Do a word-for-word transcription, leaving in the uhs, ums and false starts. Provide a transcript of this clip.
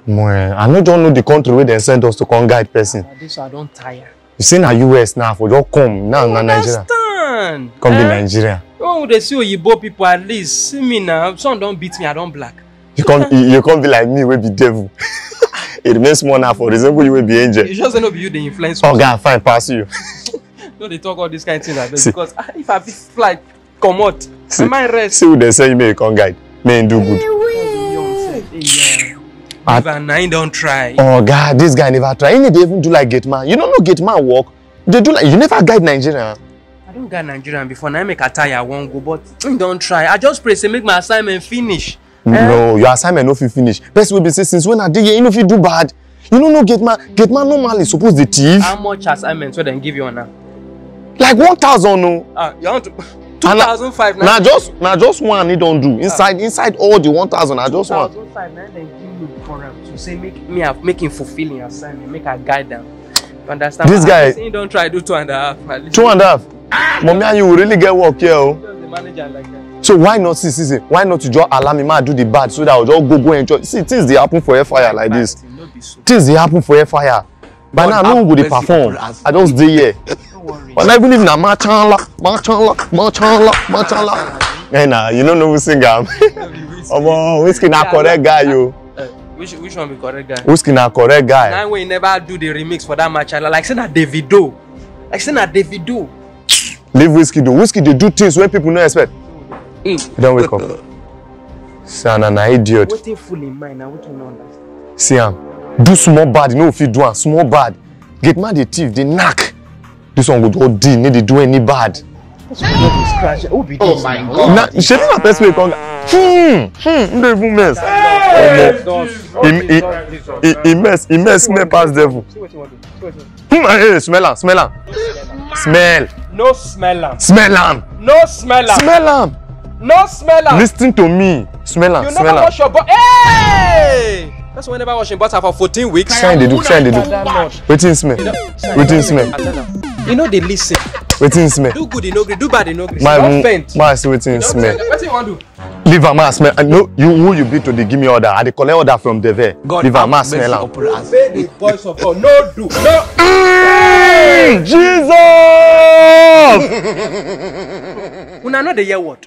Mo, eh, I no just know the country where they send us to come guide person. Ah, this I don tire. You say na U S now for just come now na Nigeria. Understand? Come be Eh? Nigeria. When we dey see oyibo people, at least see me now. Sun don beat me, I don black. You come you, you come be like me wey be devil. It remains small now for resemble you wey be angel. You sure say no be you dey influence me? Oga fine pass you. No dey talk all this kind thing abeg, See. Because ah, if I fit fly comot, See. I might rest. See who dey send you make you come guide. Make him do good. Leave am na, him don try. Oga, this guy never try. He no dey even do like gate man. You no know gate man work. Dey do like you never guide Nigeria. I don guide Nigerian before, na him make I tire, I wan go, but him don try. I just pray say make my assignment finish. No, your assignment no fit finish. Person wey be say since when I dey here, you no fit do bad. You no know gate man. Gate man normally suppose dey thief. How much assignment wey dem give you now? Like one thousand no. Ah, you want to two thousand five Na just na just one he don do inside inside all the one thousand. Na just one. Two thousand five na dem give me for am to say make me have make him fulfill him assignment, make I guide am. You understand? This guy- He don try do two and a half at least. Two and a half. Mommy and you will really get work here. Oh. Just the manager like that. So why not see see see? Why not you just allow me ma do the bad so that I will just go go enjoy? See things dey happen for air fire like this. No be so. Things dey happen for air fire. By now I no go dey perform. I just dey here. No worry. But even if na machanla, machanla, machanla, machanla. Hey na, you no know who sing am. Omo, Wizkid na correct guy yo. Uh, which which one be correct guy? Wizkid na correct guy. Now when you never do the remix for that match, I like say na Davido. Like say na Davido. Leave Wizkid o. Wizkid dey do things wey people no expect. You don wake up. Say na na idiot. Wetin full in mind na wetin you no understand. See am. Do small bad, you no fit do am. Small bad. Gate man dey thief, dey knack. This one go just dey, no dey do any bad. Scratch. Who be this? Oh my God. Na shebi na person wey come. Hmm, hmm, no even mess. Omo, he, he, he, he mess, he mess, smell pass devil. Hmm, hey, smell am, smell am. Smell, No smell am. smell am, No smell am. smell am. No smell am. Listen to me. Smell am, You smell never am. Wash your body. Hey! That's why never wash him butter for fourteen weeks. Sign dey do, sign dey do. That lot. Wetin smell? Wetin smell? I tell am. You know they listen. Wetin smell? Do good, you no gree. Do bad, you no gree. My Don't mu- faint. My see wetin smell. Wetin you wan do? Leave am, ma smell. No, you who you be to dey give me order? I dey collect order from Deve. Leave am, ma smell am. Obey the voice of God. No do. No. Mm, Jesus! Una no dey hear word.